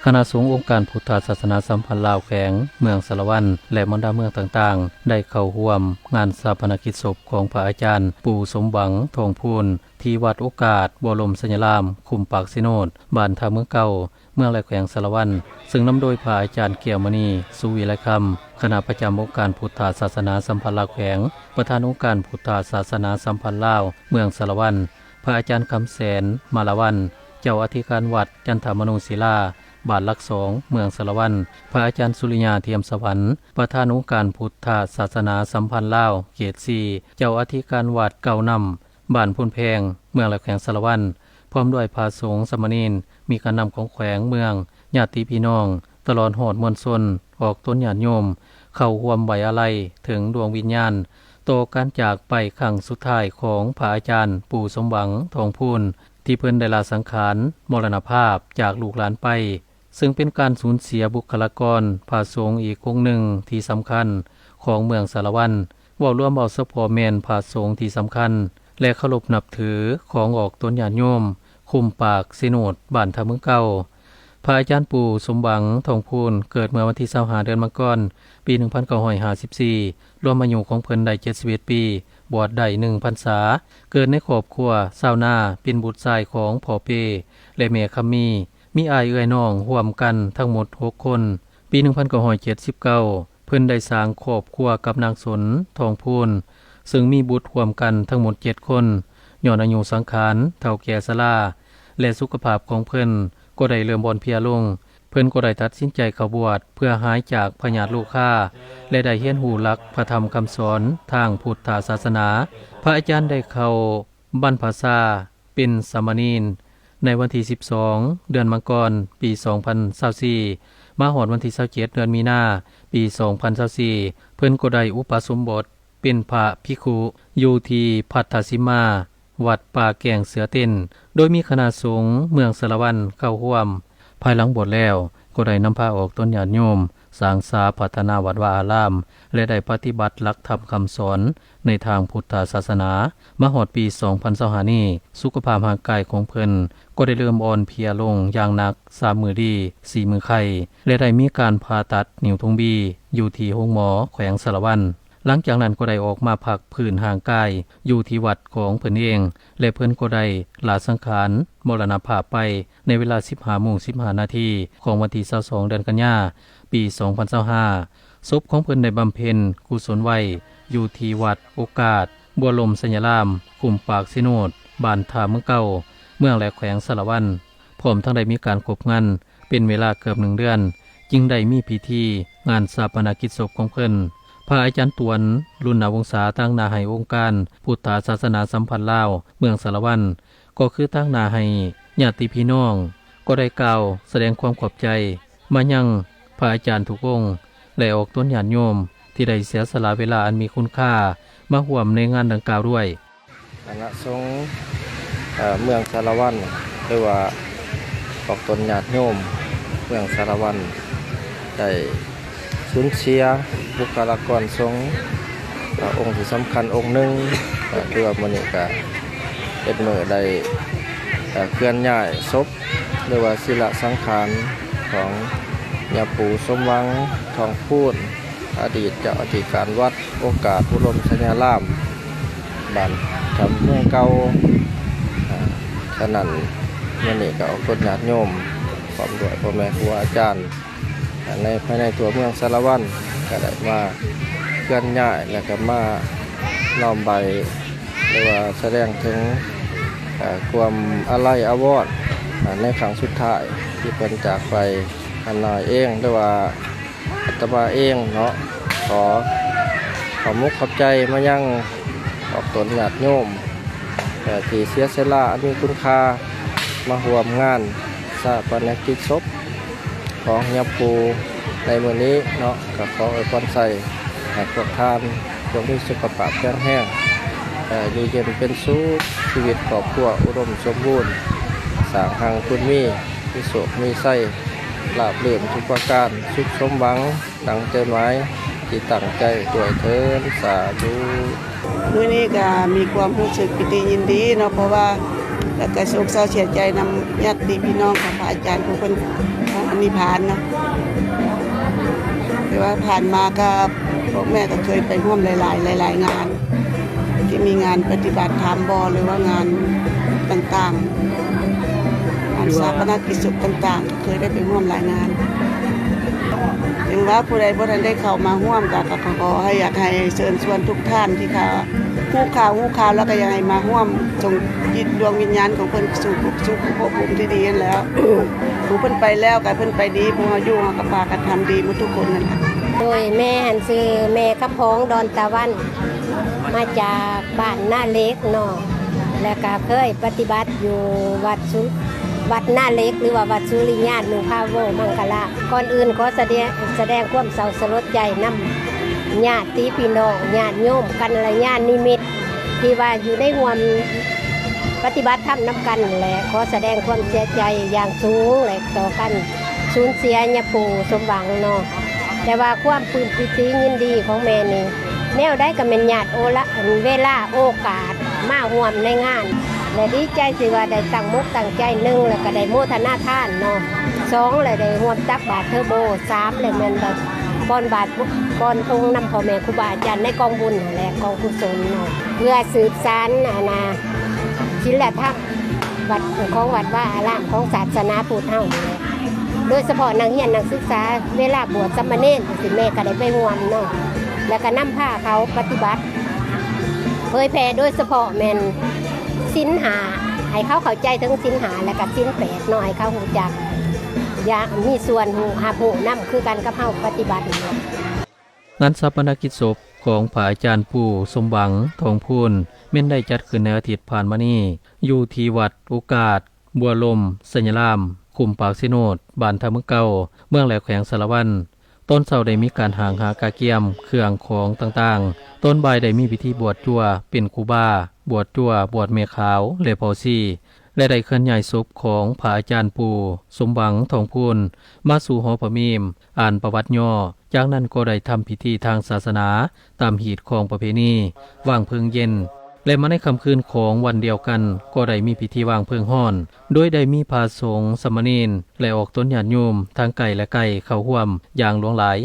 ຄະນະສົງອົງການພຸດທະສາສະໜາສຳພັນລາວແຂວງເມືອງສາລະວັນ ແລະບັນດາເມືອງຕ່າງໆ ໄດ້ເຂົ້າຮ່ວມງານຊາປະນະກິດສົບຂອງພະອາຈານ ປູ່ສົມຫວັງ ທອງພູນ ທີ່ວັດໂອກາດ ບົວລົມໄຊຍະລາມ ຄຸ້ມປາກເຊໂນດ ບ້ານທ່າເມືອງເກົ່າ ເມືອງ ແລະແຂວງສາລະວັນ ເຊິ່ງນຳໂດຍພະອາຈານ ແກ້ວມະນີ ສຸວິໄລຄຳ ຄະນະປະຈຳອົງການພຸດທະສາສະໜາສຳພັນລາວແຂວງ, ປະທານອົງການພຸດທະສາສະໜາສຳພັນລາວເມືອງສາລະວັນ, ພະອາຈານ ຄຳແສນ ມາລາວັນ ເຈົ້າອະທິການວັດຈັນທະມະໂນສີລາ ບ້ານຫຼັກສອງ ເມືອງສາລະວັນ, ພະອາຈານ ສຸລິຍາ ທຽມສະຫວັນ ປະທານອົງການພຸດທະສາສະໜາສຳພັນລາວ ເຂດສີ່ ເຈົ້າອະທິການວັດເກົ່ານ້ຳ ບ້ານໂພນແພງ ເມືອງ ແລະແຂວງສາລະວັນ ພ້ອມດ້ວຍພະສົງສາມະເນນ ມີການນຳຂອງແຂວງ ເມືອງ ຍາດຕິພີ່ນ້ອງ ຕະຫຼອດຮອດມວນຊົນ ອອກຕົນຍາດໂຍມ ເຂົ້າຮ່ວມໄວ້ອາໄລເຖິງດວງວິນຍານ ຕໍ່ການຈາກໄປຄັ້ງສຸດທ້າຍຂອງພະອາຈານ ປູ່ສົມຫວັງ ທອງພູນ ທີ່ເພິ່ນໄດ້ລາສັງຂານ ມໍລະນະພາບຈາກລູກຫຼານໄປ, ເຊິ່ງເປັນການສູນເສຍບຸກຄະລາກອນພະສົງອີກອົງໜຶ່ງທີ່ສຳຄັນຂອງເມືອງສາລະວັນ. ເວົ້າລວມເອົາສະເພາະແມ່ນພະສົງທີ່ສຳຄັນ ແລະເຄົາລົບນັບຖືຂອງອອກຕົນຍາດໂຍມ ຄຸ້ມປາກເຊໂນດ ບ້ານທ່າເມືອງເກົ່າ. ພະອາຈານປູ່ສົມຫວັງ ທອງພູນ ເກີດເມື່ອວັນທີຊາວຫ້າ ເດືອນມັງກອນ ປີໜຶ່ງພັນເກົ້າຮ້ອຍຫ້າສິບສີ່ ລວມອາຍຸຂອງເພິ່ນໄດ້ເຈັດສິບເອັດປີ, ບວດໄດ້ໜຶ່ງພັນສາ, ເກີດໃນຄອບຄົວຊາວນາ ເປັນບຸດຊາຍຂອງພໍ່ເປ ແລະແມ່ຄຳມີ, ມີອ້າຍເອື້ອຍນ້ອງຮ່ວມກັນທັງໝົດຫົກຄົນ. ປີໜຶ່ງພັນເກົ້າຮ້ອຍເຈັດສິບເກົ້າ ເພິ່ນໄດ້ສ້າງຄອບຄົວກັບນາງສົນ ທອງພູນ ເຊິ່ງມີບຸດຮ່ວມກັນທັງໝົດເຈັດຄົນ. ຍ້ອນອາຍຸສັງຂານເຖົ້າແກ່ຊະລາ ແລະສຸຂະພາບຂອງເພິ່ນກໍໄດ້ເລີ່ມອ່ອນເພຍລົງ, ເພິ່ນກໍໄດ້ຕັດສິນໃຈເຂົ້າບວດເພື່ອຫາຍຈາກພະຍາດໂລຄາ ແລະໄດ້ຮຽນຮູ້ຫຼັກພະທຳຄຳສອນທາງພຸດທະສາສະໜາ. ພະອາຈານໄດ້ເຂົ້າບັນພະຊາເປັນສາມະເນນໃນວັນທີສິບສອງ ເດືອນມັງກອນ ປີສອງພັນຊາວສີ່ ມາຮອດວັນທີຊາວເຈັດ ເດືອນມີນາ ປີສອງພັນຊາວສີ່ ເພິ່ນກໍໄດ້ອຸປະສົມບົດເປັນພະພິກຂຸຢູ່ທີ່ພັດທະສິມາ ວັດປ່າແກ້ງເສືອເຕັ້ນ ໂດຍມີຄະນະສົງເມືອງສາລະວັນເຂົ້າຮ່ວມ. ພາຍຫຼັງບວດແລ້ວ ກໍໄດ້ນຳພາອອກຕົນຍາດໂຍມ ສ້າງສາພັດທະນາວັດວາອາລາມ ແລະໄດ້ປະຕິບັດຫຼັກທຳຄຳສອນໃນທາງພຸດທະສາສະໜາ. ມາຮອດປີສອງພັນຊາວຫ້ານີ້ ສຸຂະພາບຮ່າງກາຍຂອງເພິ່ນກໍໄດ້ເລີ່ມອ່ອນເພຍລົງຢ່າງໜັກ ສາມມື້ດີ ສີ່ມື້ໄຂ້ ແລະໄດ້ມີການຜ່າຕັດນິ້ວໂທງບີຢູ່ທີ່ໂຮງໝໍແຂວງສາລະວັນ. ຫຼັງຈາກນັ້ນກໍໄດ້ອອກມາພັກຟື້ນຮ່າງກາຍຢູ່ທີ່ວັດຂອງເພິ່ນເອງ ແລະເພິ່ນກໍໄດ້ລາສັງຂານມໍລະນະພາບໄປໃນເວລາສິບຫ້າໂມງສິບຫ້ານາທີຂອງວັນທີຊາວສອງ ເດືອນກັນຍາ ປີສອງພັນຊາວຫ້າ. ສົບຂອງເພິ່ນໄດ້ບຳເພັນກຸສົນໄວ້ຢູ່ທີ່ວັດໂອກາດ ບົວລົມໄຊຍະລາມ ຄຸ້ມປາກເຊໂນດ ບ້ານທ່າເມືອງເກົ່າ ເມືອງ ແລະແຂວງສາລະວັນ. ພ້ອມທັງໄດ້ມີການຄົບງານເປັນເວລາເກືອບໜຶ່ງເດືອນ ຈຶ່ງໄດ້ມີພິທີງານຊາປະນະກິດສົບຂອງເພິ່ນ. ພະອາຈານ ຕວນ ລຸນນະວົງສາ ຕາງໜ້າໃຫ້ອົງການພຸດທະສາສະໜາສຳພັນລາວເມືອງສາລະວັນ ກໍຄືຕາງໜ້າໃຫ້ຍາດຕິພີ່ນ້ອງ ກໍໄດ້ກ່າວສະແດງຄວາມຂອບໃຈມາຍັງພະອາຈານທຸກອົງ ແລະອອກຕົນຍາດໂຍມທີ່ໄດ້ເສຍສະຫຼະເວລາອັນມີຄຸນຄ່າມາຮ່ວມໃນງານດັ່ງກ່າວດ້ວຍ. ຄະນະສົງ ເອີ ເມືອງສາລະວັນ ຫຼືວ່າອອກຕົນຍາດໂຍມເມືອງສາລະວັນ ໄດ້ສູນເສຍບຸກຄະລາກອນສົງ ເອີ ອົງທີ່ສຳຄັນອົງໜຶ່ງ. ເອີ ຖືວ່າມື້ນີ້ກະເປັນມື້ໄດ້ ເອີ ເຄື່ອນຍ້າຍສົບ ຫຼືວ່າສີລະສັງຂານຂອງຍາປູ່ສົມຫວັງ ທອງພູນ ອະດີດເຈົ້າອະທິການວັດໂອກາດ ອຸດົມໄຊຍາລາມ ບ້ານທຳເມືອງເກົ່າ. ອາ ສະນັ້ນ ມື້ນີ້ກໍອອກຕົນຍາດໂຍມ ພ້ອມດ້ວຍພໍ່ແມ່ຄູອາຈານ ອາ ໃນ ພາຍໃນຕົວເມືອງສາລະວັນ ກໍໄດ້ມາເຄື່ອນຍ້າຍ ແລ້ວກໍມານ້ອມໃບ ຫຼືວ່າສະແດງເຖິງ ອາ ຄວາມອາໄລອາວອນ ອາ ໃນຄັ້ງສຸດທ້າຍທີ່ເພິ່ນຈາກໄປ. ອາ ນ້ອຍເອງ ຫຼືວ່າ ອາດຕະມາເອງເນາະ ຂໍຂອບມຸກຂອບໃຈມາຍັງອອກຕົນຍາດໂຍມ ເອີ ທີ່ເສຍສະຫຼະອັນມີຄຸນຄ່າມາຮ່ວມງານຊາປະນະກິດສົບຂອງຍາປູ່ໃນມື້ນີ້ເນາະ. ກໍຂໍອວຍພອນໄຊໃຫ້ພວກທ່ານ ຈົ່ງມີສຸຂະພາບແຂງແຮງ ເອີ ຢູ່ເຢັນເປັນສຸກ, ຊີວິດຄອບຄົວອຸດົມສົມບູນ, ສ້າງຮັ່ງບຸນມີ, ມີໂຊກມີໄຊ, ລາບລື່ນທຸກປະການ, ສຸກສົມຫວັງ ດັ່ງໃຈໝາຍທີ່ຕັ້ງໃຈດ້ວຍເທີ້ນ ສາທຸ. ມື້ນີ້ກໍມີຄວາມຮູ້ສຶກປີຕິຍິນດີເນາະ ເພາະວ່າ ແລ້ວກໍໂສກເສົ້າເສຍໃຈນຳຍາດຕິພີ່ນ້ອງຂອງພະອາຈານຜູ້ເພິ່ນ ອາ ນິພານເນາະ. ແຕ່ວ່າຜ່ານມາກໍ ພວກແມ່ກໍເຄີຍໄປຮ່ວມຫຼາຍໆ ຫຼາຍໆງານ ທີ່ມີງານປະຕິບັດທຳບໍ ຫຼືວ່າງານຕ່າງໆ ງານຊາປະນະກິດສົບຕ່າງໆ ເຄີຍໄດ້ໄປຮ່ວມຫຼາຍງານ. ເຖິງວ່າຜູ້ໃດບໍ່ທັນໄດ້ເຂົ້າມາຮ່ວມ ກໍ ກໍຂໍໃຫ້ ຢາກໃຫ້ເຊີນຊວນທຸກທ່ານທີ່ເຂົາຮູ້ຂ່າວ ຮູ້ຂ່າວແລ້ວກໍຢາກໃຫ້ມາຮ່ວມ ສົ່ງຈິດດວງວິນຍານຂອງເພິ່ນສູ່ ສູ່ພບພູມທີ່ດີຫັ້ນແຫຼະ. ຜູ້ເພິ່ນໄປແລ້ວກໍເພິ່ນໄປດີ ຜູ້ເຮົາຢູ່ເຮົາກໍພາກັນທຳດີໝົດທຸກຄົນນັ້ນລະ. ໂດຍ ແມ່ຫັ້ນຊື່ແມ່ຄຳພອງ ດອນຕາວັນ ມາຈາກບ້ານນາເຫຼັກເນາະ ແລ້ວກໍເຄີຍປະຕິບັດຢູ່ວັດສຸ ວັດນາເຫຼັກ ຫຼືວ່າວັດສຸລິຍາດນຸພາໂວມັງຄະລະ. ກ່ອນອື່ນຂໍສະແດງ ສະແດງຄວາມເສົ້າສະຫຼົດໃຈນຳຍາດຕິພີ່ນ້ອງ ຍາດໂຍມ ກັນລະຍານມິດ ທີ່ວ່າຢູ່ໃນຮ່ວມປະຕິບັດທຳນຳກັນ ແລະ ຂໍສະແດງຄວາມເສຍໃຈຢ່າງສູງ ແລະ ຕໍ່ການສູນເສຍຍາປູສົມຫວັງເນາະ. ແຕ່ວ່າຄວາມປຶ້ມປີຕິຍິນດີຂອງແມ່ນີ້ ແນວໃດກໍແມ່ນຍາດໂອລະ ເວລາໂອກາດມາຮ່ວມໃນງານ ແລະ ດີໃຈທີ່ວ່າໄດ້ຕັ້ງມົກຕັ້ງໃຈ ໜຶ່ງ ແລ້ວກໍໄດ້ໂມທະນາທານເນາະ, ສອງ ແລ້ວໄດ້ຮ່ວມຕັກບາດເທີໂບ, ສາມ ແລ້ວແມ່ນໄດ້ປ່ອນບາດ ປ່ອນທົງນຳພໍ່ແມ່ຄູບາອາຈານໃນກອງບຸນ ແລະ ກອງກຸສົນເນາະ ເພື່ອສືບສານ ອັນນ່າ ສິນລະທຳ ວັດ ຂອງວັດວາອາລາມຂອງສາສະໜາພຸດເຮົານີ້ແຫຼະ. ໂດຍສະເພາະນັກຮຽນນັກສຶກສາ ເວລາບວດສາມະເນນຈັ່ງຊີ້ ແມ່ກໍໄດ້ໄປຮ່ວມເນາະ ແລ້ວກໍນຳພາເຂົາປະຕິບັດ ເຜີຍແຜ່ໂດຍສະເພາະແມ່ນສິນຫ້າ ໃຫ້ເຂົາເຂົ້າໃຈເຖິງສິນຫ້າ ແລ້ວກໍສິນແປດເນາະ ໃຫ້ເຂົາຮູ້ຈັກ ຢາກມີສ່ວນຮູ້ ຮັບຮູ້ນຳຄືກັນກັບເຮົາປະຕິບັດນີ້. ງານຊາປະນະກິດສົບຂອງພະອາຈານປູສົມຫວັງ ທອງພູນ ແມ່ນໄດ້ຈັດຂຶ້ນໃນອາທິດຜ່ານມານີ້ ຢູ່ທີ່ວັດໂອກາດ ບົວລົມ ໄຊຍະລາມ ຄຸ້ມປາກເຊໂນດ ບ້ານທ່າເມືອງເກົ່າ ເມືອງແຫຼວ ແຂວງສາລະວັນ. ຕອນເຊົ້າໄດ້ມີການຫ້າງຫາກະກຽມເຄື່ອງຂອງຕ່າງໆ, ຕອນບ່າຍໄດ້ມີພິທີບວດຈົວເປັນຄູບາ, ບວດຈົວ, ບວດແມ່ຂາວ ແລະ ພໍ່ຊີ ແລະ ໄດ້ເຄື່ອນຍ້າຍສົບຂອງພະອາຈານປູສົມຫວັງ ທອງພູນ ມາສູ່ຫໍພະມີມ ອ່ານປະຫວັດຫຍໍ້, ຈາກນັ້ນກໍໄດ້ທຳພິທີທາງສາສະໜາຕາມຮີດຄອງປະເພນີ ວາງເພີງເຢັນ ແລະ ມາໃນຄ່ຳຄືນຂອງວັນດຽວກັນ ກໍໄດ້ມີພິທີວາງເພີງຮ້ອນ ໂດຍໄດ້ມີພະສົງ, ສາມະເນນ ແລະ ອອກຕົນຍາດໂຍມທັງໃກ້ ແລະ ໄກເຂົ້າຮ່ວມຢ່າງຫຼວງຫຼາຍ.